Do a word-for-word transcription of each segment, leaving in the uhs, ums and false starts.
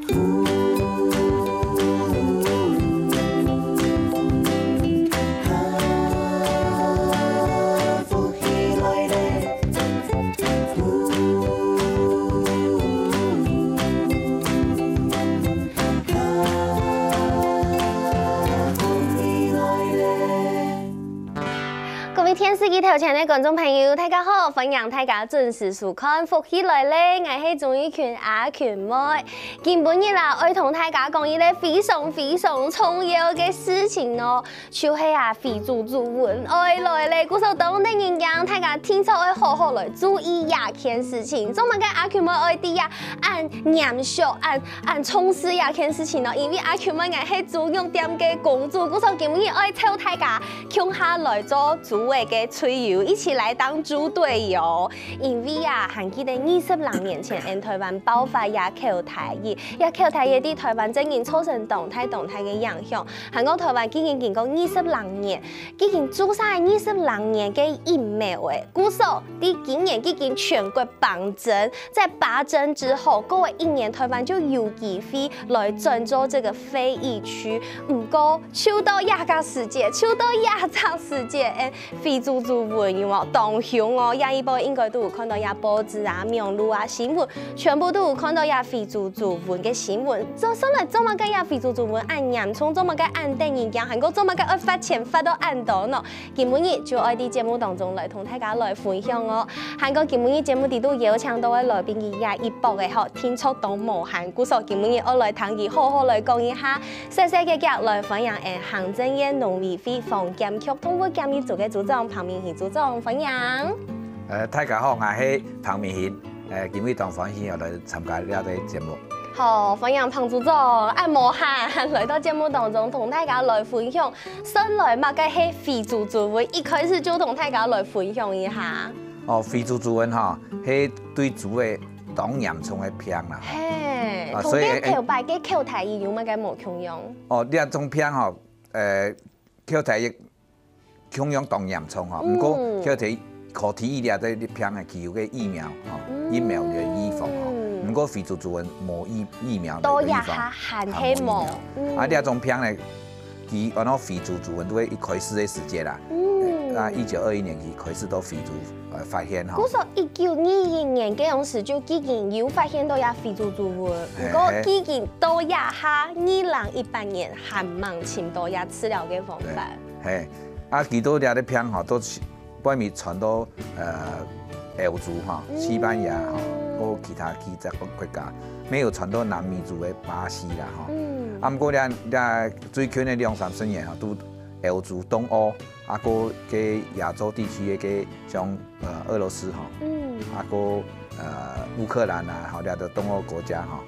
各位電視機頭前个觀眾朋友，大家好！歡迎大家準時收看《福氣來了》，𠊎係鍾玉群阿群妹。今晡日啦，愛同大家講一個非常非常重要个事情哦，就係啊，非洲豬瘟愛來了，故所當得人驚，大家定著愛好好來注意這件事情。做麼个阿群妹愛在這恁嚴肅、恁恁重視這件事情呢？因為阿群妹𠊎係豬肉店个公主，故所今晡日愛湊大家 共下來做豬仔个隊友，一起來當豬隊友。因為啊，還記得二十零年前，𠊎台灣爆發這口蹄疫，這口蹄疫對台灣正經造成當大當大个影響。還講台灣既經經過二十零年，既經注射二十零年个疫苗欸，故所在今年既經全國 放針，在八針之後，過了一年，台灣就有機會來轉做這個非疫區。毋過，就到這個時節，就到這隻時節，欸，非洲豬瘟有無？當兇哦！這一擺應該都有看到這報紙啊、網路啊、新聞，全部都有看到這非洲豬瘟个新聞。做，算來做麼个這非洲豬瘟恁嚴重，做麼个恁得人驚，還過做麼个愛罰錢罰到恁多呢？ 今晡日就愛在節目當中來同大家來分享哦。還過今晡日節目裡肚邀請到个來賓，佢也一駁个吼，定著當無閒，故所今晡日愛來聽佢好好來講一下。細細个腳來歡迎𠊎行政院農委會防檢局動物檢疫組个組長彭明忻組長，歡迎。呃，大家好，𠊎係彭明忻。呃，今晡日當歡喜又來參加這個節目。好，歡迎彭組長，恁無閒來到節目當中同大家來分享 算來麼个係非洲豬瘟，一開始就同大家來分享一下。哦，非洲豬瘟吼，係對豬仔當嚴重个病啦吼。嘿，啊，同所以，該頭擺个口蹄疫有麼个無共樣？哦，這種病吼，呃，口蹄疫共樣當嚴重吼，嗯。毋過口蹄，口蹄疫這隻病呢，佢有个疫苗吼，嗯。疫苗來預防吼。毋過非洲豬瘟無疫，疫苗來預防，到這下還係無。無疫苗。嗯。啊，這種病呢， 佢安到非洲豬瘟都係一開始个時節啦。嗯。啊，一九二一年佢開始到非洲，呃，發現吼。故所一九二一年該央時就既經有發現到這非洲豬瘟，嘿，毋過既經到這下二零一八年還吂尋到這治療个方法。嘿，啊，佢到這个病吼，都是 外面傳到，呃，歐洲吼，西班牙吼，嗯。或其他幾隻國家，乜有傳到南美洲个巴西啦吼。嗯。啊，毋過這，這最近个兩三十年吼，都歐洲東歐，啊，過个亞洲地區个像，呃，俄羅斯吼，嗯。啊，過，呃，烏克蘭啊，吼，這兜東歐國家吼，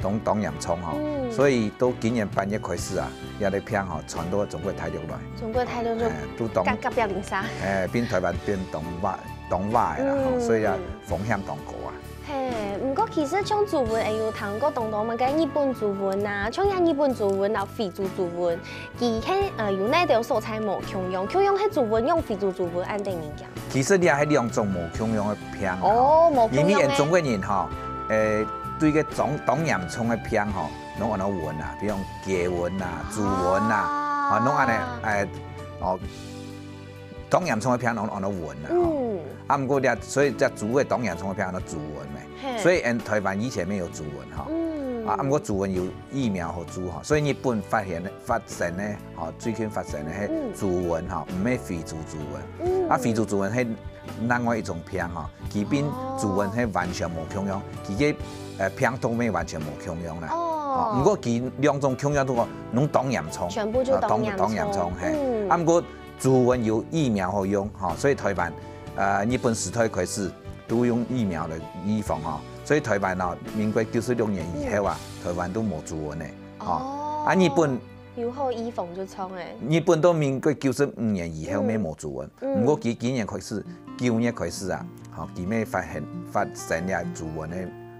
當，當嚴重吼。嗯。所以到今年八月開始啊，這个病吼傳到中國大陸來。中國大陸就，哎，都當，隔，隔壁鄰舍。哎，變台灣變當壞，當壞啦吼，嗯。所以啊，風險當高啊。嘿，毋過其實像豬瘟，也有聽過當多麼个日本豬瘟啊，像這日本豬瘟啊、非洲豬瘟，佢係，呃，有哪兜所在無共樣？共樣係豬瘟，用非洲豬瘟恁得人驚。其實這係兩種無共樣个病啊。哦，無共樣个。因為𠊎中國人吼， 誒，對該種當嚴重个病吼，攏安到瘟啊，比如講雞瘟啊、豬瘟啊，啊。啊，攏恁呢，誒，哦，當嚴重个病攏安到瘟啊，吼。嗯。啊，毋過這，所以這豬个當嚴重个病安到豬瘟咩。嘿。所以，嗯，台灣以前乜有豬瘟吼。嗯。啊，毋過豬瘟有疫苗好注吼，所以日本發現个，發生个，吼，最近發生个係，嗯。豬瘟吼，毋係非洲豬瘟。嗯。啊，非洲豬瘟係另外一種病吼， 佢變豬瘟係完全無共樣，佢个，呃，病毒乜完全無共樣啦。哦。哦，毋過佢兩種共樣都講，攏當嚴重。全部就當嚴重。啊，當，當嚴重，嘿。嗯。啊，毋過豬瘟有疫苗好用，吼，所以台灣，呃，日本時代開始都用疫苗來預防吼，所以台灣哦，民國九十六年以後啊，嗯。台灣都無豬瘟个，吼。哦。啊，日本 有好預防就著欸。日本到民國九十五年以後，嗯。乜無豬瘟，嗯。毋過佢今年開始，九月開始啊，吼，佢乜發現，發生這豬瘟个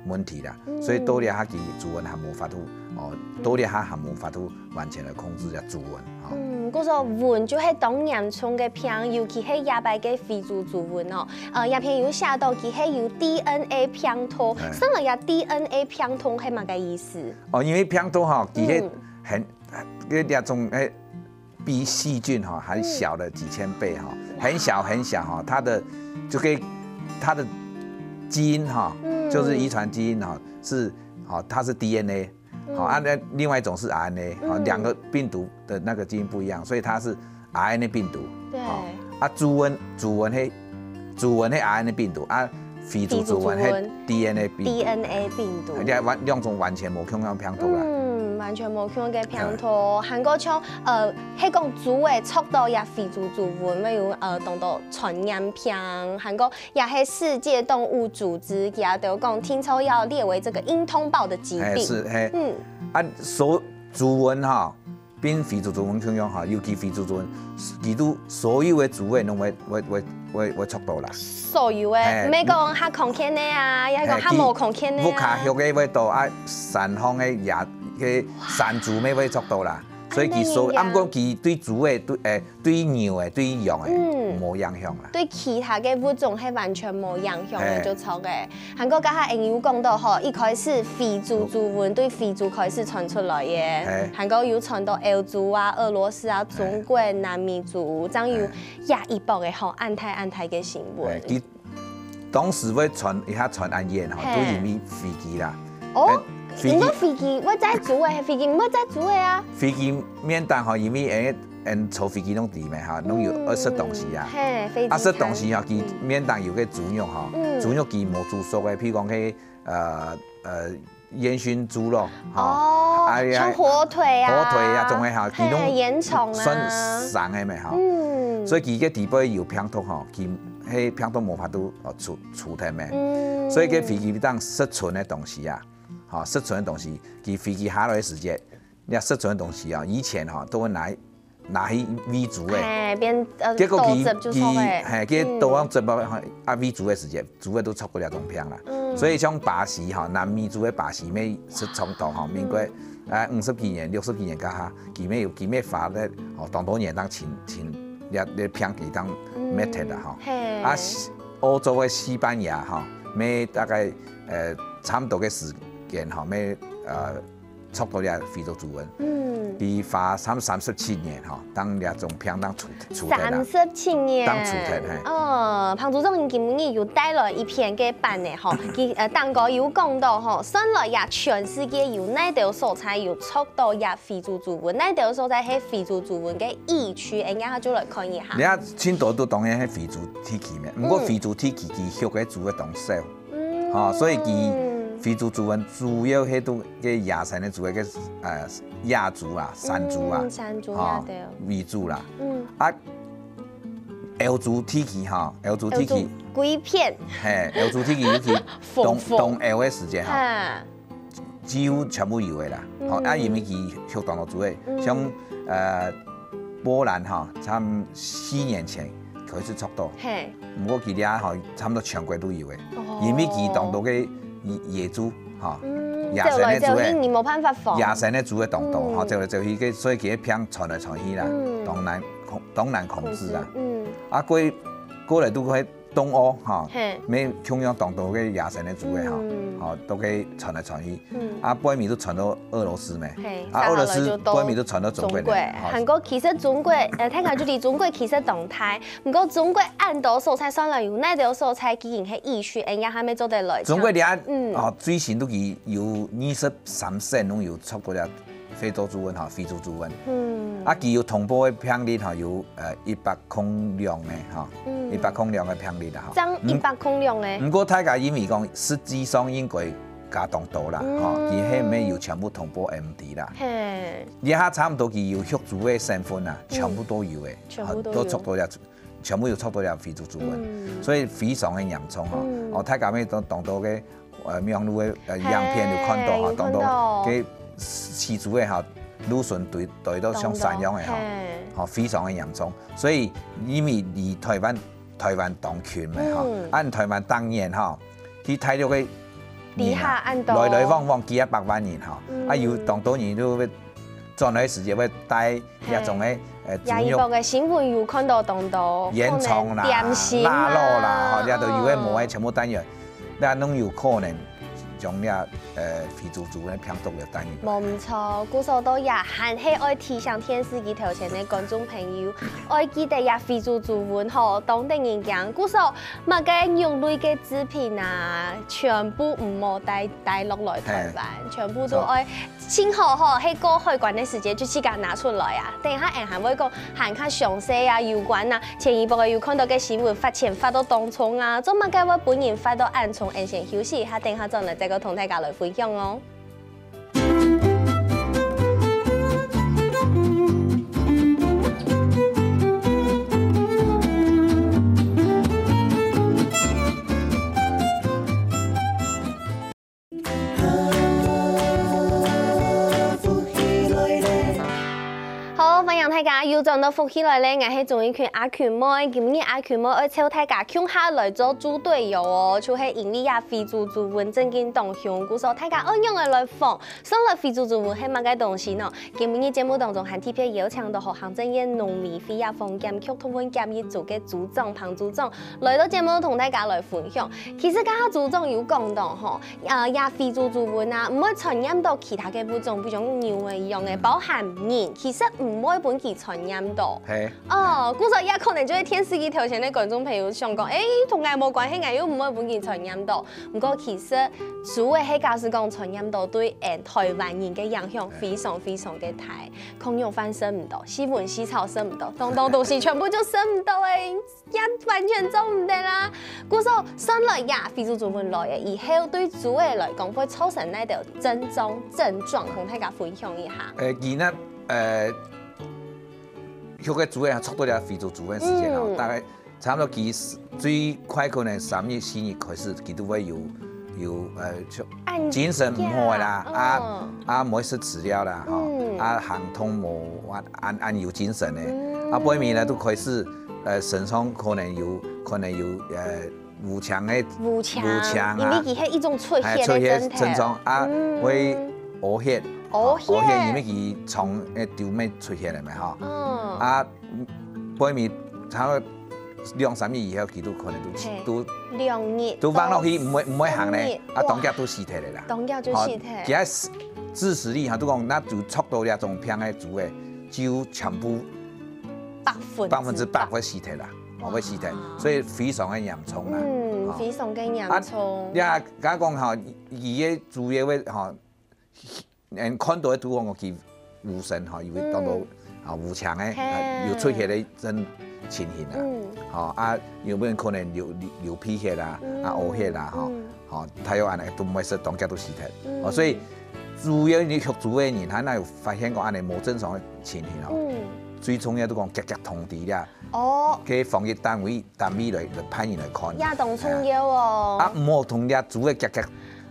問題啦。所以到這下佢豬瘟還無法度，哦，到這下還無法度完全个控制這豬瘟，吼。嗯，故所瘟就係當嚴重个病，尤其係這擺个非洲豬瘟哦。呃，這篇有寫到佢係有DNA病毒，哎。所以這DNA病毒係麼个意思？哦，因為病毒吼，佢係嗯。很，這種，哎，比細菌哈還小了幾千倍哈，很小很小哈，它的就可以它的基因哈，嗯。就是遗传基因哈是，好，它是DNA，好，嗯。啊，那另外一种是RNA，好，嗯。两个病毒的那个基因不一样，所以它是RNA病毒。对。好，啊，猪瘟，猪瘟嘿，猪瘟嘿RNA病毒，啊，非洲猪瘟嘿非洲猪瘟DNA病毒。DNA病毒。两，两种完全无共样病毒啦。嗯，完全无共样个病毒。嗯。还过像，呃，係讲猪仔捉到也非洲猪瘟，会有，呃，当多传染病，还过 也係世界动物组织，佢兜讲聽說要列為這個應通報的疾病。哎，是，嘿。嗯。啊，所，豬瘟哈，並非洲豬瘟共樣哈，尤其非洲豬瘟，佢都所有个豬仔攏會，會，會，會，會捉到啦。所有个，嘿。毋係講較康健个啊，也係講較無康健个啊。嘿，佢屋下畜个會多，啊，山項个野，个山豬乜會捉到啦。所以佢所，恁樣呀。啊，毋過佢對豬仔，對，哎， 對牛仔、對羊仔，嗯。無影響啦。對其他个物種係完全無影響个，嘿。就著个。還過剛才恩有講到吼，一開始非洲豬瘟對非洲開始傳出來个，嘿。還過有傳到歐洲啊、俄羅斯啊、中國、嘿。南美洲，正有嘿。這一波个吼，恁大恁大个新聞。嘿，佢 當時會傳，一下傳恁遠吼，嘿。都因為飛機啦。哦，哎，飛機，毋過飛機會載豬仔，飛機毋會載豬仔啊。飛機面頂吼，因為哎，人坐飛機攏知咩哈，攏有愛食東西啊。嗯，嘿，飛機餐。啊，食東西吼，佢嗯。面頂有个豬肉吼，嗯。豬肉佢無煮熟个，譬如講該，呃，呃， 煙燻豬肉，吼。哦，哎呀，像火腿啊，火腿啊，種个吼，嘿，佢攏煙腸啊。算生个咩吼。嗯。所以佢个底背有病毒吼，佢，該病毒無法度，哦，除，除忒咩。嗯。所以該飛機當食存个東西啊，吼，食存个東西，佢飛機下來个時節，你食存个東西啊，以前吼，都會拿 拿去餵豬仔。嘿，變，呃，結果佢，倒汁就著个。佢，嘿，佢倒樣汁啊，啊，餵豬仔時節，豬仔都著過這種病啦。嗯。所以像巴西吼，南美洲个巴西乜係差不多吼，民國，嗯。啊，五十幾年、六十幾年該下，佢乜有，佢乜花了，吼，當多年當清，清，這，這病佢當滅忒啦吼。嗯。嘿。啊，西，歐洲个西班牙吼，乜大概，呃，差不多个時間吼，乜，呃， 著到這非洲豬瘟。嗯。佢花三，三十七年吼，當這種病當除，除忒啦。三十七年。當除忒，嘿。哦，彭組長，你今日有帶來一篇个版个吼，佢，呃，頂高有講到吼，算來呀，全世界有哪兜所在有著到這非洲豬瘟，哪兜所在係非洲豬瘟个疫區，𠊎等下就來看一下。你看，盡多都當然係非洲地區咩，毋過嗯。非洲地區佢畜个豬會當少。 嗯。吼，所以佢非洲豬瘟主要係對該野生个豬，該，呃，野豬啊、山豬啊，嗯，山豬，吼，呀，對。為主啦。嗯。啊，歐洲地區吼，歐洲地區，歐洲歸片。嘿，歐洲地區尤其冬，豐富。冬奧个時節吼，哈。 幾乎全部有个啦。吼，嗯。啊，因為佢畜當多豬个，嗯。像，呃，波蘭吼，差不多四年前開始著到。嘿。毋過佢這吼，差不多全國都有个。哦。因為佢當多个野，野豬，吼，嗯，野生个豬个，走來走去，你無辦法防。野生个豬个當多，吼，嗯。走來走去，个，所以佢个病傳來傳去啦，嗯。當難控，當難控制啊。控制，嗯。啊，過，過來都會 冬奧吼，嘿。乜共樣當多个野生个豬个吼，嗯。吼，都可以傳來傳去。嗯。啊，背尾都傳到俄羅斯咩？嘿，啊，俄羅斯背尾都傳到中國咧，中國。吼。還過其實中國，呃，大家就知中國其實當大，毋過中國恁多所在算來有哪兜所在既然係疫區，𠊎等下還無做得來。中國這下，嗯。吼，最新都佢有二十三省攏有著過了 非洲豬瘟吼，非洲豬瘟。嗯。啊，佢有通報个病例吼，有，呃，一百空兩个吼，嗯。一百空兩个病例啦吼。正一百空兩个。毋，毋過大家因為講，實際上應該加當多啦，嗯。吼，佢係毋係有全部通報毋知啦。嘿。這下差不多佢有畜豬个省份啊，嗯。全部都有个，全部都有。都著到了 全部有著到這非洲豬瘟，嗯。所以非常个嚴重吼。嗯。哦，大家乜當，當多个，呃，網路个，呃，嘿，影片有看到吼，有看到。當多个飼豬个吼，路脣堆，堆到像山樣个吼，當多，嘿。吼，非常个嚴重。所以因為離台灣，台灣當近个吼，嗯。按台灣當年吼，去大陸个底下恁多。來來往往幾下百萬人吼，嗯。啊有當多人就會轉來時節會帶這種个，嘿。呃，豬肉。這一波个新聞有看到當多，煙腸啦、可能點心啦、臘肉啦，吼，這都有个無个全部帶入來，該攏有可能將這，呃，非洲豬瘟个病毒了帶入來。無毋著，故所到這還係愛提醒電視機頭前个觀眾朋友，愛記得這非洲豬瘟吼，當得人驚。故所 麼个肉類个製品啊，全部毋好帶，帶落來台灣，嘿。全部都愛，著。幸好吼，係過海關个時節就自家拿出來啊。等一下，俺還會講還較詳細啊，有關啊，前一波有看到个新聞，罰錢罰到當重啊，做麼个會分人罰到恁重？俺先休息一下，等一下轉來再過同大家來分享哦。 好，歡迎大家又轉到福氣來了，𠊎係鍾意群阿群妹。今日阿群妹愛湊大家共下來做豬隊友哦，就係因為這非洲豬瘟正經當凶，故所大家愛仰仔來防？ 算來非洲豬瘟係麼个東西呢？今晡日節目當中還特別邀請到河坑鎮縣農委會這防檢局動物檢疫組个組長彭組長來到節目同大家來分享。其實剛剛組長有講到吼，呃，這非洲豬瘟啊，毋會傳染到其他个物種，比如像牛仔一樣个，嗯。包含人，其實毋會分佢傳染到。嘿。哦，故所也可能就係電視機頭前个觀眾朋友想講，誒，同𠊎無關係，𠊎又毋會分佢傳染到。 毋過其實豬仔係假使講傳染到對，誒，台灣人个影響非常非常个大，炕肉飯食毋到，四炆四炒食毋到，當當東西全部就食毋到誒，也完全做毋得啦。故所算來這非洲豬瘟來了以後，對豬仔來講會造成哪兜症狀，症狀，同大家分享一下。誒，今日，誒，畜个豬仔，畜到這非洲豬瘟時間哦，嗯。大概 差不多佢最快可能三日、四日開始，佢都會有，有，呃，就恁精神毋好个啦，驚啊，啊，嗯。啊，毋會食飼料啦，吼，嗯。啊，行動無，啊，恁，恁有精神个。嗯。啊，尾尾呢，都開始，呃，身上可能有，可能有，呃，烏青个，烏青，烏青啊。因為佢係一種出血个症頭。哎，出血症狀啊，嗯。會屙血，屙血。屙血，因為佢腸个肚尾出血了嘛，吼。嗯。啊，尾尾差不多 兩三日以後，佢都可能都，嘿。都，兩日都放落去，到毋會，毋會行咧，三日，啊，哇。當遽都死忒咧啦。當遽就死忒。吼，佢个致死率哈，都講，若就畜到這種病个豬仔，就全部百分之百。百分之百會死忒啦，哦，會死忒，哇。所以非常个嚴重啦。嗯，吼。非常个嚴重。啊，也，剛剛講吼，佢个豬仔會，吼， 嗯，看到个都講佢烏身吼，因為當到，嗯。啊，烏青个，嘿。啊，有出血个真情形啊。嗯。吼，啊，有个人可能流，流，流鼻血啦，嗯。啊，屙血啦，吼。嗯。吼，大約恁呢都毋會食，當遽都死忒。嗯。吼，所以主要你畜豬个人，佢若有發現講恁呢無正常个情形吼，嗯。最重要都講遽遽通知啦。 哦。个防疫單位，單位來，來派人來看。也當重要哦。啊，毋好同這豬仔遽遽，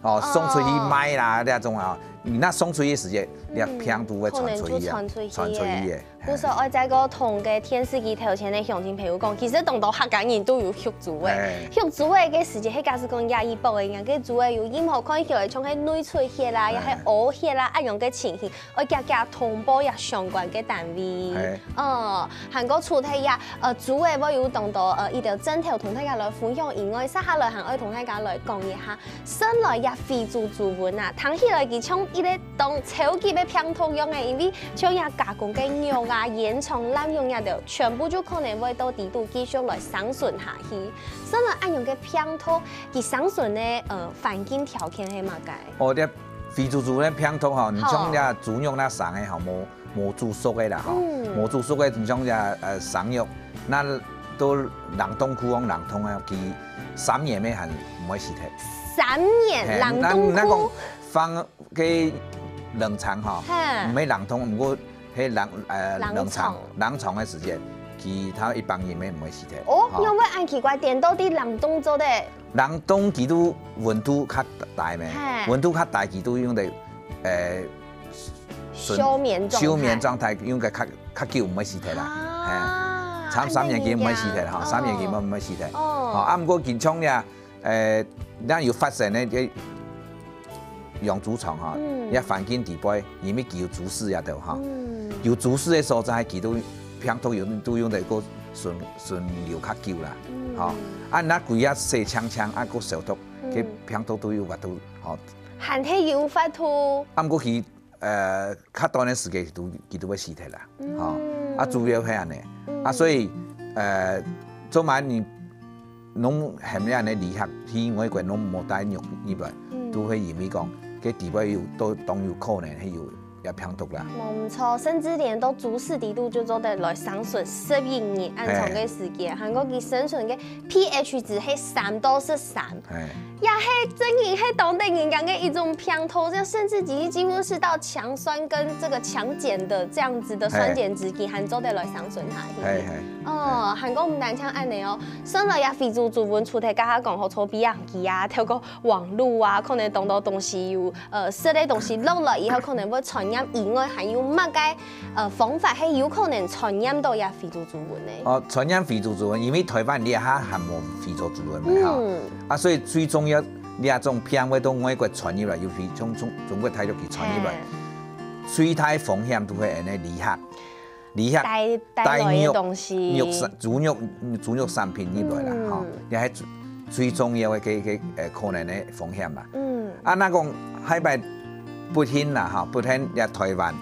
哦，哦。送出去賣啦，這種啊，你若送出去个時節，這病毒會傳出去啊，嗯，可能就傳出去个。傳出去个，嘿。故所愛再過同个電視機頭前个鄉親朋友講，其實當多客家人都有畜豬仔。嘿。畜豬仔个時節，係假使講這一波个人，个豬仔有任何看起來像係內出血啦，嘿。也係屙血啦，恁樣个情形， 愛遽遽通報這相關个單位。嘿。哦，還過除忒這，呃，豬仔會有當多，呃，一兜症頭同大家來分享以外，接下來還愛同大家來講一下，算來這非洲豬瘟啊，聽起來佢像一個當超級个病毒樣个，因為像這加工个肉啊、煙腸、臘肉這兜，全部就可能會到底肚繼續來生存下去。算來恁樣个病毒，佢生存个，呃，環境條件係麼个？哦，這非洲豬瘟个病毒吼，你像這豬肉那生个吼，無 無煮熟个啦，吼。嗯。無煮熟个，你像這，呃，生肉，該到冷凍庫放冷凍啊，佢三年个還毋會死忒。三年，嘿，冷凍庫？該，該講放个冷藏吼，嘿。毋係冷凍，毋過係冷，呃，冷藏。冷藏，冷藏个時間，佢大約一百年个毋會死忒。哦，吼。仰會恁奇怪，顛倒在冷凍做得？冷凍佢都溫度較低咩，嘿。溫度較低，佢都用得，呃， 休眠狀態。休眠狀態應該較，較久毋會死忒啦。啊，嘿，差三年佢毋會死忒吼，恁樣樣。三年佢毋會，毋會死忒。哦。吼，啊，毋過緊張呀，呃，若有發生个，這養豬場哈，嗯。這環境底背，因為佢有豬屎這兜哈，嗯。有豬屎个所在，佢都病毒有都用得過存存留較久啦，嗯。吼。啊，若歸下洗淨淨，啊，過消毒，嗯。該病毒都有法度，吼。還係有法度。啊，毋過佢呃，較短个時間佢都佢都會死忒啦，嗯。吼，啊，主要係恁呢，嗯。啊，所以，呃，做麼你攏喊你恁呢旅客去外國攏無帶肉入來，嗯。都會因為講，該底背有都當有可能係有這病毒啦。無毋著，甚至連到豬屎底肚就做得來生存十一日恁長个時間，嘿。還過佢生存个pH值係三到十三， 嘿。也係真个係當得人驚个一種病毒，這甚至幾乎是到強酸跟這個強鹼的這樣子的酸鹼值，嘿。佢還做得來生存下去。嘿，嘿。哦，還過毋單淨恁呢哦，算來這非洲豬瘟，除忒剛剛講好，從比亞迪啊，透過網路啊，可能當多東西有，呃，食个東西落來以後，可能會傳染以外，還有麼个 呃，方法係有可能傳染到這非洲豬瘟呢？哦，傳染非洲豬瘟，因為臺灣這下還無非洲豬瘟嘛，吼。嗯。啊，所以最重要，這種病會到外國傳入來，尤其從，從中國大陸去傳入來，嘿。最大風險都係恁呢旅客，旅客帶，帶來个東西。帶肉，肉產，豬肉，豬肉產品入來啦，嗯。吼，這係最，最重要个，个，个，呃，可能个風險嘛。嗯。啊，若講下擺不幸啦，吼，不幸這臺灣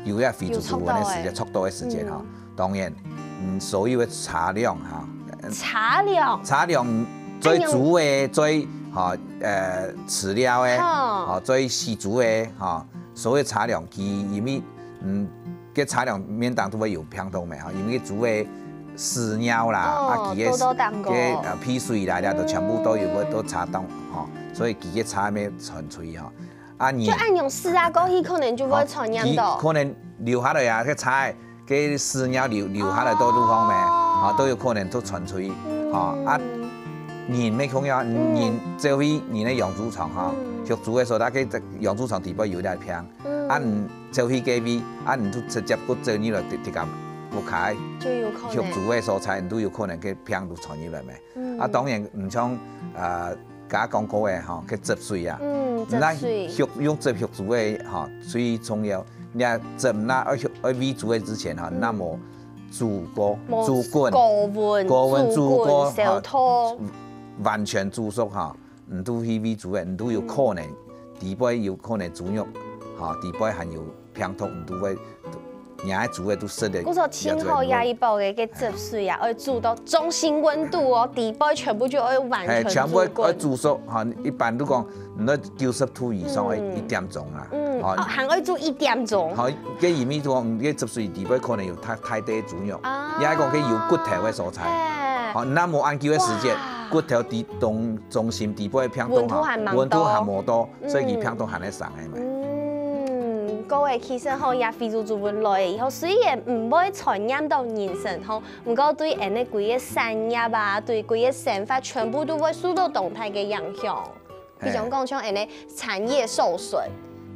有這非洲豬瘟个時間，有捉到个。捉到个時間吼，嗯。當然，嗯，所有个車輛哈，車輛？車輛載豬个，載，吼，呃，飼料个，吼。吼，載死豬个，吼，所有車輛佢因為，嗯，該車輛面頂都會有病毒嘛，吼，因為豬个屎尿啦，哦，啊，佢个，多多當个。該，呃，鼻水啦，這都全部都有个，嗯。都車當，吼，所以佢个車乜傳出去，吼。 啊，人就恁樣屎啊，過去可能就會傳染到。吼，佢可能留下來啊，該車，該屎尿留，留下來到路項咩，哦。吼，都有可能都傳出去，嗯。吼，啊，人乜共樣，嗯。人走去人个養豬場吼，嗯。畜豬个時候，佢个養豬場底背有這病，嗯。啊，你走去該位，啊，你就直接過走入來，直，直接屋下，就有可能。畜豬个所在，你都有可能該病毒傳入來咩。 嗯。啊，當然，毋像，呃，頭先講過个吼，該汁水啊。嗯，汁水。你畜，用汁畜豬个吼，最重要。你啊，汁你愛畜，愛餵豬个之前吼，嗯。你無煮過，無煮滾，高溫，高溫煮過，煮滾，燒吼，湯。完全煮熟吼，你都去餵豬个，你都有可能，嗯。底背有可能豬肉，吼，底背含有 病毒，你都會，若个豬个都食得。故所盡好這一包个，个汁水啊，愛煮到中性溫度哦，底背全部就愛完全煮滾。嘿，全部愛煮熟，吼，一般都講，你愛九十度以上，嗯。愛一點鐘啊，嗯，吼。哦，還愛煮一點鐘。吼，該因為講，該汁水底背可能有大，大塊豬肉，啊。也係講該有骨頭个所在，嘿。吼，你若無恁久个時間，哇。骨頭底中，中心底背个病毒吼，溫度還蠻高。溫度還無到，所以佢病毒還會上來嘛。嗯。 嗯，各位，其實吼，這非洲豬瘟來以後，雖然毋會傳染到人身吼，毋過對𠊎等規个產業啊，對規个生活全部都會受到當大个影響。嘿。比如講，像𠊎等產業受損，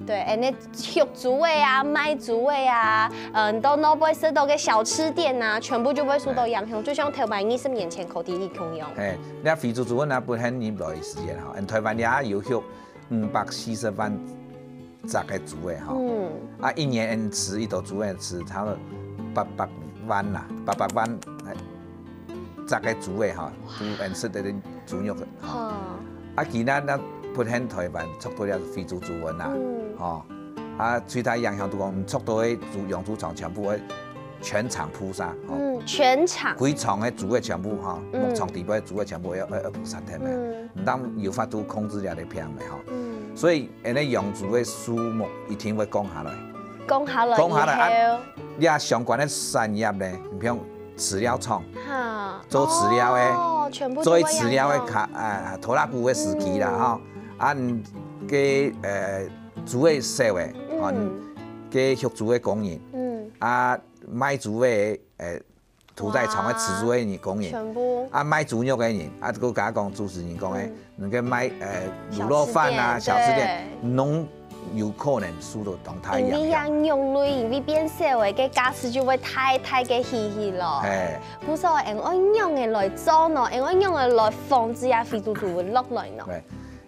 對，𠊎等畜豬个啊，賣豬个啊，嗯，到外背食到个小吃店啊，全部就會受到影響，嘿。就像頭擺二十年前可能一樣。嘿，這非洲豬瘟啊，本來入來个時間吼，𠊎等臺灣也有畜 五百四十萬隻个豬仔吼。嗯。啊，一年𠊎等飼一頭豬仔飼差不多八百萬啦，八百萬，欸，隻个豬仔吼，哇。都𠊎等食得个豬肉个吼。吼。啊，今仔日不幸臺灣捉到這非洲豬瘟啦，嗯。吼。啊，最大影響就講，捉到个豬，養豬場全部个 全場撲殺，吼。嗯，全場。規場个豬仔全部，吼，嗯。牧場底背个豬仔全部要，要，要撲殺忒个，嗯。毋但有法度控制這个病个，吼。嗯。所以，恁呢養豬个數目一定會降下來。降下來降下來啊，以後。這相關个產業呢，你比如飼料廠，哈。做飼料个，哦，全部都會影響。做飼料个卡，啊，拖拉庫个司機啦，嗯。吼。啊，你个，呃，豬个銷售个，嗯。啊，你个畜豬个工人，嗯。啊， 賣豬个，欸，屠宰場个飼豬个人工人，全部。啊，賣豬肉个人，啊，佮大家講主持人講个，嗯。那個賣，呃，滷肉飯啊，小吃店，小吃店，對。攏有可能受到當大影響。因為這肉類，因為變少个，該價數就會大大个起去咯。嘿。故所，𠊎等愛仰仔來做呢？𠊎等愛仰仔來防止這非洲豬瘟落來呢？對。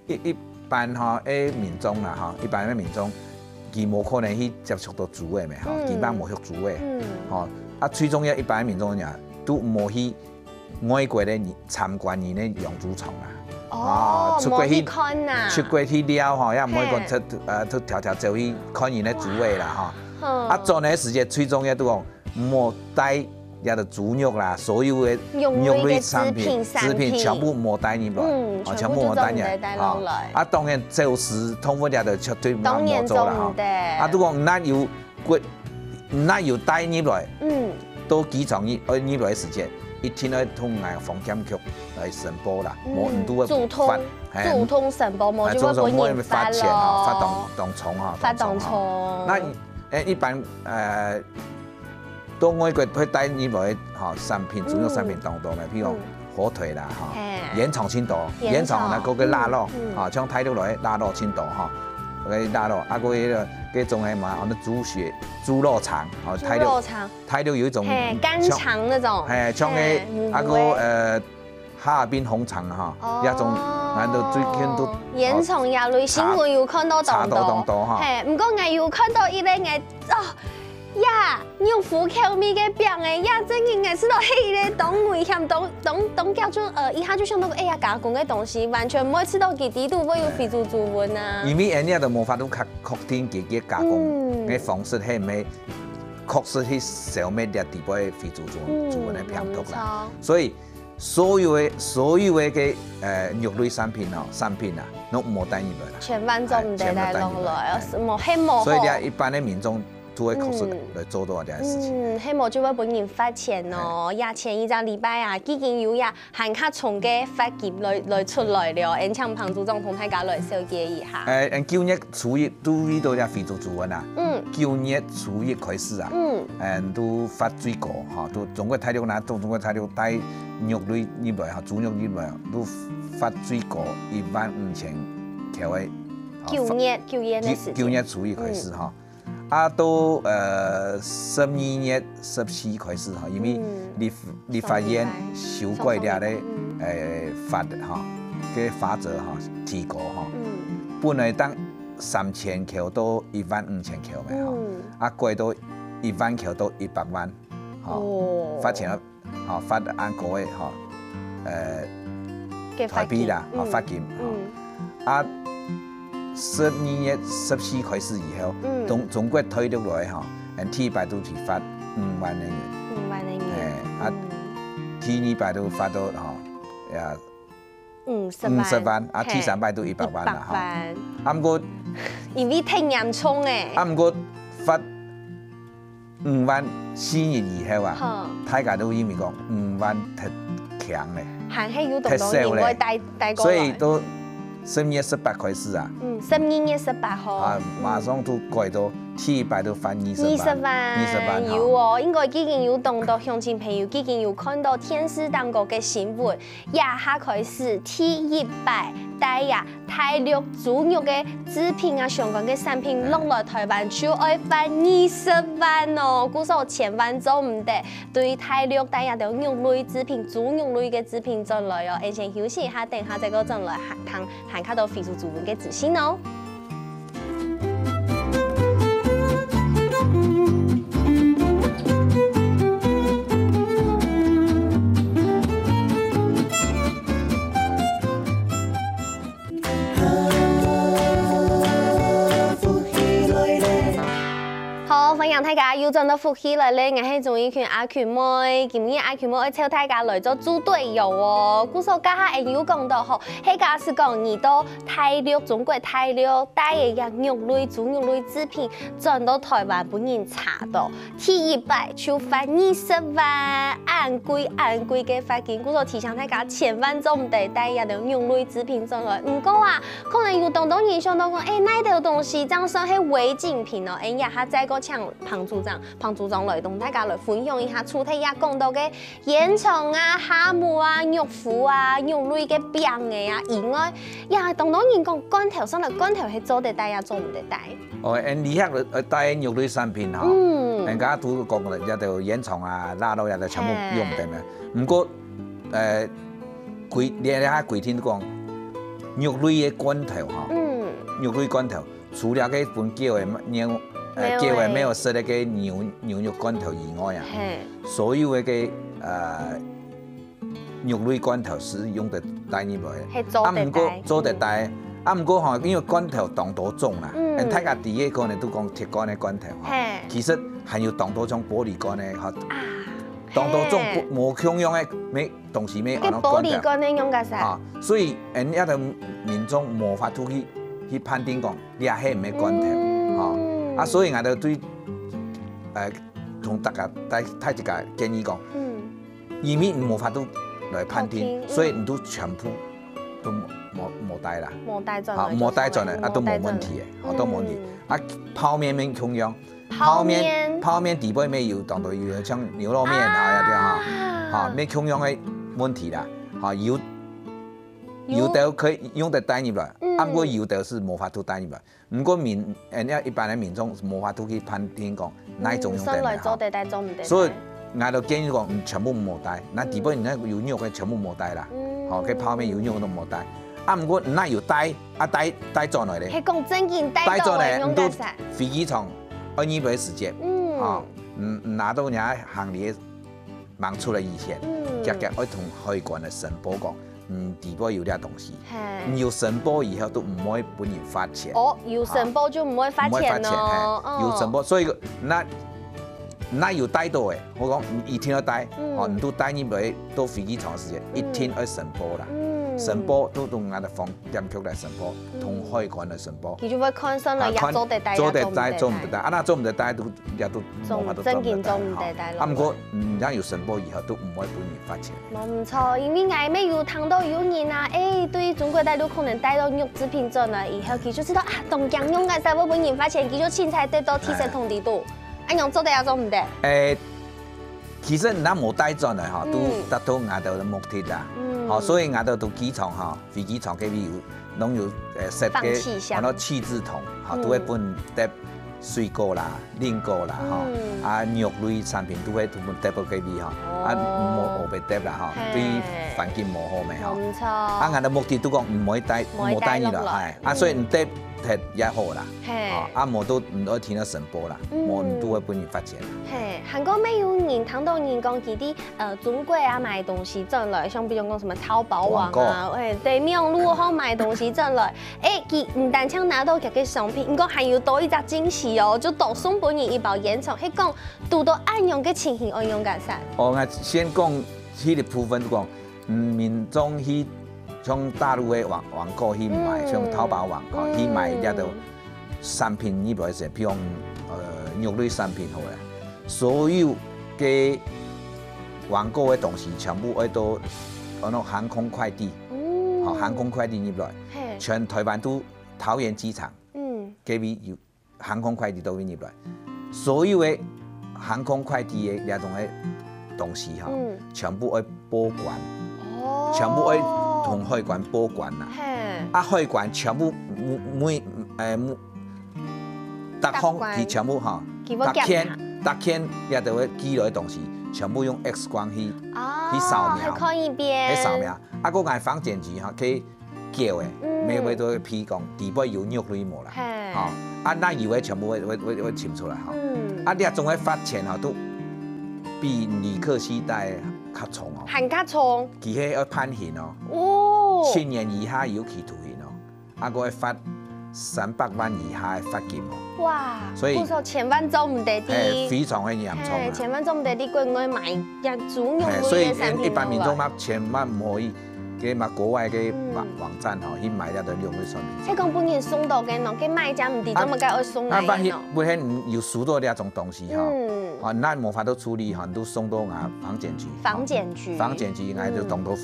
一，一，般吼，个民眾啦吼，一般个民眾，佢無可能去接觸到豬仔咩吼，嗯。佢嘛無畜豬仔。嗯。吼，啊，最重要一般个民眾呢，都無去外國个參觀人个養豬場啦。哦，啊，出國去，無去看啊。出國去尞吼，也毋會講，嘿。出，呃，出迢迢走去看人个豬仔啦吼。嗯。啊，轉个時節最重要都講，莫帶 也就豬肉啦，所有个肉類產品，肉類个製品，產品。製品全部莫帶入來，嗯，哦，全部就全部莫帶入來，做毋得帶落來。哦。啊，當然走私動物也就絕對毋好做啦，當然做毋得。吼。啊，如果毋但有國，毋但有帶入來，嗯。到機場入，呃，入來个時節，一定愛同𠊎防檢局來申報啦，嗯，無你都會罰，主動，嘿，主動申報，無就會分人罰咯。哎，主動申報罰錢吼，罰當，當重吼，罰當重。當重吼。那，誒，一般，呃， 到外國會帶入來个，吼，產品，豬肉產品當多个，嗯。譬如講，嗯。火腿啦，吼，嘿。煙腸盡多，煙腸。煙腸啦，還有个臘肉，嗯，嗯。吼，像大陸來个臘肉盡多，吼，該臘肉，啊，還有該个，該種个嘛，哦，該豬血，豬肉腸，吼，大陸，豬肉腸。大陸有一種，嘿，像，肝腸那種。嘿，像該，嘿，啊，還有，有个。呃， 哈爾濱紅腸哈，哦。這種𠊎都最近都，煙腸這類新聞有看到當多。查到當多哈。嘿，毋過𠊎有看到一個𠊎，哦，呀，肉脯口味个餅誒，呀，真个𠊎食到係一個當危險，當，當，當叫做，呃，一下就想到，哎呀，加工个東西，完全毋會食到佢裡肚會有非洲豬瘟啊。因為𠊎這都無法度確，確定佢个加工嗯。个方式係毋係確實去消滅這底背非洲豬，嗯，豬瘟个病毒啦。沒錯。所以 所有个，所有个个，呃，肉類產品哦，產品啊，攏毋好帶入來啦。千萬做毋得帶落來哦，哎，千萬帶入來，哎。無，係無好。所以呢，一般个民眾都會確實嗯。來做到這樣个事情。嗯，係無就會分人罰錢哦。哎。也前一隻禮拜啊，已經有也還較重个罰金來，來出來了，𠊎請彭組長同大家來紹介一下。哎，嗯，舊年 初一都遇到這非洲豬瘟啊，嗯。九月初一開始啊，嗯。嗯，都罰最高哈，都中國大陸啦，中，中國大陸帶肉類入來哈，豬肉入來啊，都罰最高一萬五千箍个，哈，九月，罰，九月个時間。九，九月初一開始哈，嗯。啊，到，呃，十二月十四開始哈，因為立，嗯。立法院修改了咧，上禮拜。嗯。呃，罰哈，个罰則哈，提高哈。嗯。本來當 三千箍到一萬五千箍个吼，嗯。啊，貴到一萬箍到一百萬，吼，哦。罰錢啊，吼，罰恁高个吼，呃，个罰金，臺幣啦，吼，嗯，罰金，吼。嗯。啊，十二月十四開始以後，嗯。中，中國大陸來吼，嗯，第一擺都係罰五萬个銀。五萬个銀。哎，啊，嗯。第二擺都罰到吼，呀， 五十萬。五十萬，啊，嘿，第三擺都一百萬啦，吼。一百萬。啊，毋過，因為忒嚴重誒。啊，毋過罰五萬四日以後啊，好。大家都認為講五萬忒輕咧，還係有當多人會帶，忒少咧。帶過來。所以到十二月十八開始啊，嗯，十二月十八號。啊，馬上都改到第一擺都罰二十萬，二十萬。二十萬，吼。有哦，應該已經有當多鄉親朋友已經有看到電視當中个新聞， 這下開始第一擺帶啊大陸豬肉个製品啊，相關个產品落來臺灣就愛罰二十萬哦，故所千萬做毋得對大陸帶這兜肉類製品、豬肉類个製品轉來哦。𠊎先休息一下，等下再過轉來還，還，還較多非洲豬瘟个資訊哦。 好，歡迎大家又轉到福氣來了，𠊎係鍾意群阿群妹。今日阿群妹愛請大家來做豬隊友哦。故所剛才有講到吼，係假使講你到大陸、中國大陸帶个這肉類、豬肉類製品轉到臺灣分人查到， 第一擺就罰二十萬，恁貴恁貴个罰金，故所提醒大家千萬做毋得帶這兜肉類製品轉來。毋過啊，可能有當多人想到講，欸，哪兜東西正算係違禁品哦？欸，這下再過請彭組長，彭組長來同大家來分享一下，除忒這講到个煙腸啊、蝦蟆啊、肉脯啊、肉類个餅仔啊以外，也當多人講罐頭，算了，罐頭係做得帶也做毋得帶。 哦，恁厲害个，呃，帶肉類產品吼。嗯。人家都講了，這兜煙腸啊、臘肉啊，這全部用得嘛。嘿。毋過，呃，規，你，你還規定講，肉類个罐頭哈，嗯，肉類罐頭，除了該分狗仔、貓，呃，貓仔。狗仔、貓仔食个該牛，牛肉罐頭以外啊，嘿，所有个該，呃，肉類罐頭係用得帶入來个。係做得帶。啊，毋過做得帶。啊，毋過吼，因為罐頭當多種啦，嗯。大家知个可能都講鐵罐个罐頭吼，嘿。其實還有當多種玻璃罐个吼，啊，當多種，嘿。無，無共樣个，無 東西無安到罐頭。該玻璃罐个用个啥？啊，所以，嗯，這个民眾無法度去，去判定講，這係毋係罐頭，嗯。吼。啊，所以𠊎就對，呃，同大家，大，大家建議講，嗯。因為你無法度來判定，判定，嗯。所以你都全部都無，無，無帶啦。無帶轉來就算了。好，無帶轉來，啊，都無問題个，好，都無問題。嗯。啊，泡麵乜共樣， 泡麵。泡麵，泡麵底背乜有當多油，像牛肉麵啊，啊。該兜哈，哈，乜共樣个問題啦。哈，油，油。油豆可以用得帶入來，嗯。啊，毋過油豆係無法度帶入來。毋過民，呃，一般个民眾無法度去判定講哪一種用得買哈。嗯，算來做得帶，做毋得帶。所以，𠊎就建議講，嗯，全部莫帶，該底背你該有肉个全部莫帶啦。嗯。吼，該泡麵有肉都莫帶。啊，毋過你若有帶， 啊，帶，帶轉來咧。係講正經帶轉來，帶轉來，用得使。你都飛機場，愛入來个時節，嗯。吼，嗯，拿到你个行李吂出來以前，嗯。遽遽愛同海關个申報講，嗯，底背有這東西。嘿。你有申報以後都毋會分人罰錢。哦，有申報就毋會罰錢咯。毋會罰錢，嘿，哦。有申報，所以該，該有帶到个，𠊎講，你一定愛帶，嗯。吼，你都帶入來到飛機場个時節，嗯。一定愛申報啦。嗯。申報都同𠊎个防 檢局來申報，嗯。同海關來申報。佢就會看算了，啊，也做得帶，看，做得帶，也做毋得帶。做毋得帶。啊，若做毋得帶，都，也都無法度做毋得帶，正經做毋得帶咯。吼。啊，毋過，嗯，若有申報以後，都毋會分人罰錢。無毋著，因為𠊎乜有聽到有人啊，欸，對中國大陸可能帶到肉製品轉來以後，佢就知道啊，當驚用个，使會分人罰錢，佢就凊彩帶到垃圾桶底肚。哎。恁樣做得也做毋得？欸，其實若無帶轉來吼，都，嗯。達到𠊎兜个目的啦。嗯。吼，所以𠊎兜都機場吼， 飛機場該位有，攏有，呃，設个，放氣箱。安到棄置桶，吼，嗯。都會分你擲水果啦、蘋果啦，吼，嗯。啊，肉類產品都會分你擲到該位，吼，哦。啊，莫烏白擲啦，吼，嘿。對環境無好咩，吼。無錯。啊，𠊎个目的都講毋會帶，毋會帶落來。無帶入來，哎，啊，嗯。所以你擲忒也好啦，嘿。吼，啊，無都你愛聽到申報啦，嗯。無你都會分人罰錢。嘿，還過乜有人聽到人講佢在 呃，中國啊買東西轉來，像比如講什麼淘寶網啊，網購。欸，對，網路項買東西轉來，欸，佢毋單淨拿到佢个商品，毋過還有多一隻驚喜哦，就多送分你一包煙腸，係講堵到恁樣个情形愛仰結煞？哦，𠊎先講這个部分講，嗯，民眾去像大陸个網，網購去買，嗯。像淘寶網，吼，去買這兜 產品入來時，譬如講，呃，肉類產品好了，所有个網購个東西全部愛到，安到航空快遞，嗯。吼，航空快遞入來，嘿。全臺灣都桃園機場，嗯。該位有航空快遞都會入來，所有个航空快遞个這種个東西吼，嗯。全部愛報關，哦。全部愛同海關報關啦。嘿。啊，海關全部每，每，呃，每 逐項佢全部吼，逐件，逐件也都會寄落个東西，全部用X光去，啊，去掃描，去看一遍。去掃描。啊，過𠊎房間去吼，去叫个，嗯。每每都會批講，底背有肉類無啦，嘿。吼，啊，若有个全部會，會，會，會尋出來吼。嗯。啊，你若總个罰錢吼，都比旅客攜帶較重哦。還較重。佢係要判刑哦。哦。七年以下有期徒刑哦。 啊，還會罰三百萬以下个罰金哦。哇，所以故所千萬做毋得，嘿，非常个嚴重啊。嘿，千萬做毋得在國外買這種肉類个產品哦。嘿，所以一般民眾嘛，千萬毋好去，去嘛國外个網，嗯。網站吼，去買這兜肉類產品。係講分人送到个喏，該賣家毋知做麼个愛送來个喏。啊，啊，萬一不幸有收到這種東西吼，嗯。啊，該無法度處理吼，你都送到𠊎房間去。房間去。房間去，𠊎就當作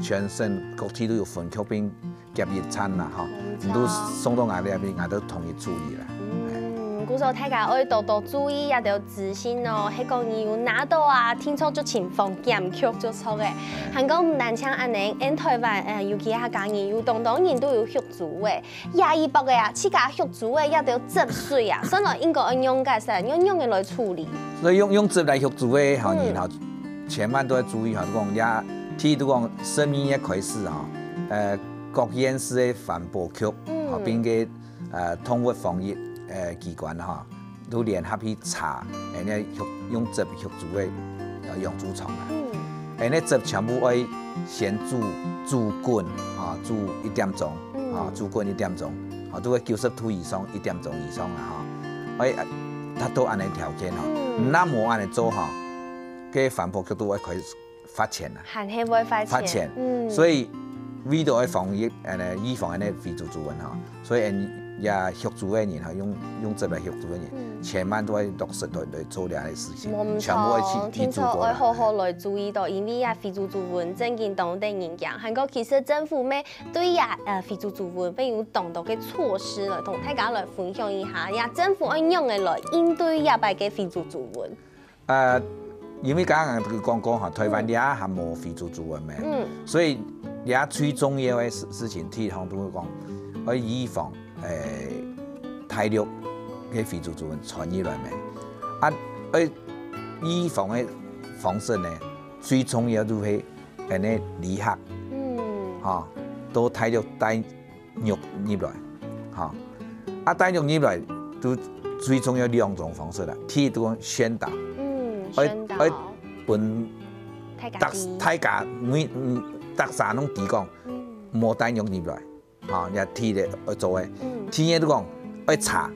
全省各地都有分局並 夾一餐啦，吼，嗯，你都送到𠊎這片，𠊎都同意處理啦。嗯，故所大家愛多多注意這兜資訊哦，係講你有拿到啊，定著就情況檢舉就著个。還過毋單淨恁樣，𠊎等臺灣，呃，尤其客家人，有當多人都有畜豬个，這一駁个啊，自家畜豬个這兜汁水啊，算來應該愛仰結煞，愛仰仔來處理。所以用，用汁來畜豬个吼，嗯。然後千萬都要注意吼，講這，譬如講十二月開始吼，呃，各縣市个環保局，嗯。吼，並个，呃，動物防疫，呃，機關吼，都聯合去查，恁呢畜，用汁畜豬个，呃，養豬場啊。嗯。恁呢汁全部愛先煮，煮滾，吼，煮一點鐘，嗯。吼，煮滾一點鐘，吼，都愛九十度以上，一點鐘以上啊，吼。愛，達到恁呢條件吼，嗯。若無恁呢做吼，該環保局都會開始罰錢啊。還係會罰錢。罰錢。嗯。所以為著愛防疫，呃，預防恁呢非洲豬瘟吼，所以𠊎也畜豬个人吼，用，用汁來畜豬个人，嗯。千萬都愛落實來，來做這樣个事情，無毋著，全部愛去，去做過啦。聽說愛好好來注意到，因為這非洲豬瘟正經當得人驚。還過其實政府乜對這，呃，非洲豬瘟乜有當多个措施來同大家來分享一下，這政府愛仰仔來應對這擺个非洲豬瘟。 呃，因為剛剛佢講過吼，臺灣這下還無非洲豬瘟咩，嗯。所以這下最重要个事，事情，第一項都會講，愛預防，誒，大陸个非洲豬瘟傳入來咩。啊，愛預防个方式呢，最重要就係恁呢旅客，嗯。吼，到大陸帶 肉入來，吼。啊，帶肉入來，都最重要兩種方式啦。第一，就講宣導，嗯，愛，宣導。愛分大家知。大家每，嗯，大家攏知講，嗯。莫帶肉入來，吼，這第一个愛做个。嗯。第二，就講愛查，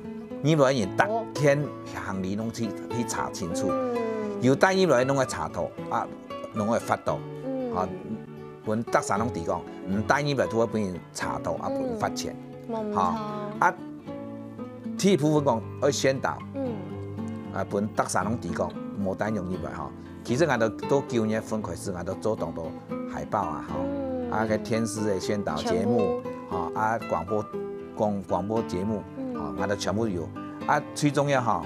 入來人逐件行李攏去，去查清楚。嗯。有帶入來攏愛查到，啊，攏愛罰到，嗯。吼，分大家攏知講，毋帶入來都會分人 查到啊，分罰錢。嗯，無毋著。吼，啊，第一部分講愛宣導，嗯。啊，分大家攏知講，莫帶肉入來吼。其實𠊎兜到九月份開始，𠊎兜做當多海報啊，吼，嗯。啊，該電視个宣導節目，全部。吼，啊，廣播，廣，廣播節目，嗯。吼，𠊎兜全部有。啊，最重要吼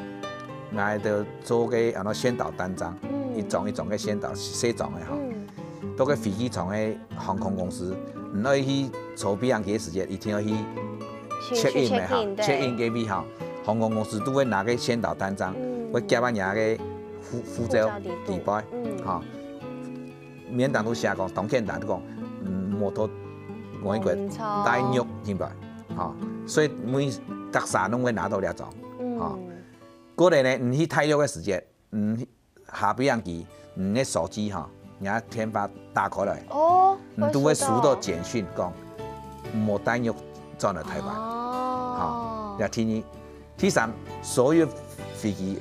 ，𠊎兜做个安到宣導單張，嗯。一張一張个宣導，細張个吼。嗯。 到該飛機場个航空公司，你愛去坐飛行機个時節，一定愛去去，check in个哈，去check in，對。Check in个位哈，航空公司都會拿个宣導單張，嗯。會夾在你个護，護照護照底肚。底背，嗯。哈。面頂都寫講，當簡單都講，嗯，莫到外國無錯。帶肉入來，哈。所以每逐儕攏會拿到這張，嗯。哈。過來呢，你去大陸个時節，嗯， 下飛行機，你个手機哈，你个電話打開來，哦，你都會收到簡訊講，莫帶肉轉來臺灣。哦。哈，這第二。第三，所有飛機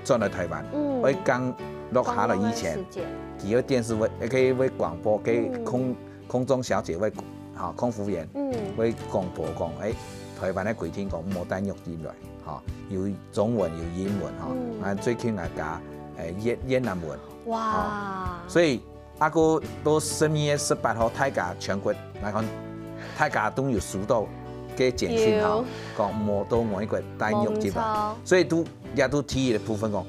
轉來臺灣，嗯。愛降落下來以前，降落个時間。佢个電視會，會，會廣播，該空，嗯。空中小姐會，哈，空服員，嗯。會廣播講，誒，臺灣个規定講，莫帶肉入來。 哈，有中文，有英文哈，嗯。啊，最近還加，誒，越，越南文。哇。哈，所以，啊，過到十二月十八號，大家全國來看，大家都有收到个簡訊哈，有。講莫到外國帶肉入來。無錯。所以都，也都第一个部分講，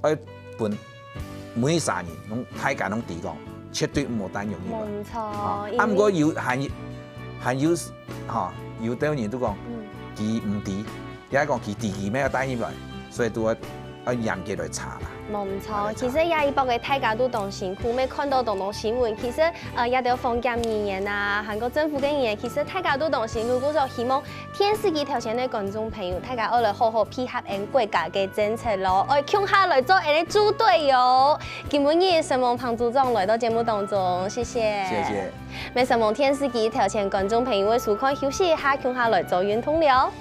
愛分 每儕人攏大家攏知講，絕對毋好帶肉入來。無錯，哈，因為啊，毋過有，還，還有，哈，有兜人都講，嗯。佢毋知，也講佢知佢乜愛帶入來，所以都愛，愛嚴格來查啦。無錯，啊，來查。其實這一波个大家都當辛苦，乜看到當多新聞，其實，呃，這兜防疫人員啊，還過政府个人員，其實大家都當辛苦，故所希望 電視機頭前个觀眾朋友，大家愛來好好配合𠊎國家个政策咯，愛共下來做𠊎个豬隊友。今晡日承蒙彭組長來到節目當中，謝謝。謝謝。乜承蒙電視機頭前觀眾朋友个收看，休息一下，共下來做運動了。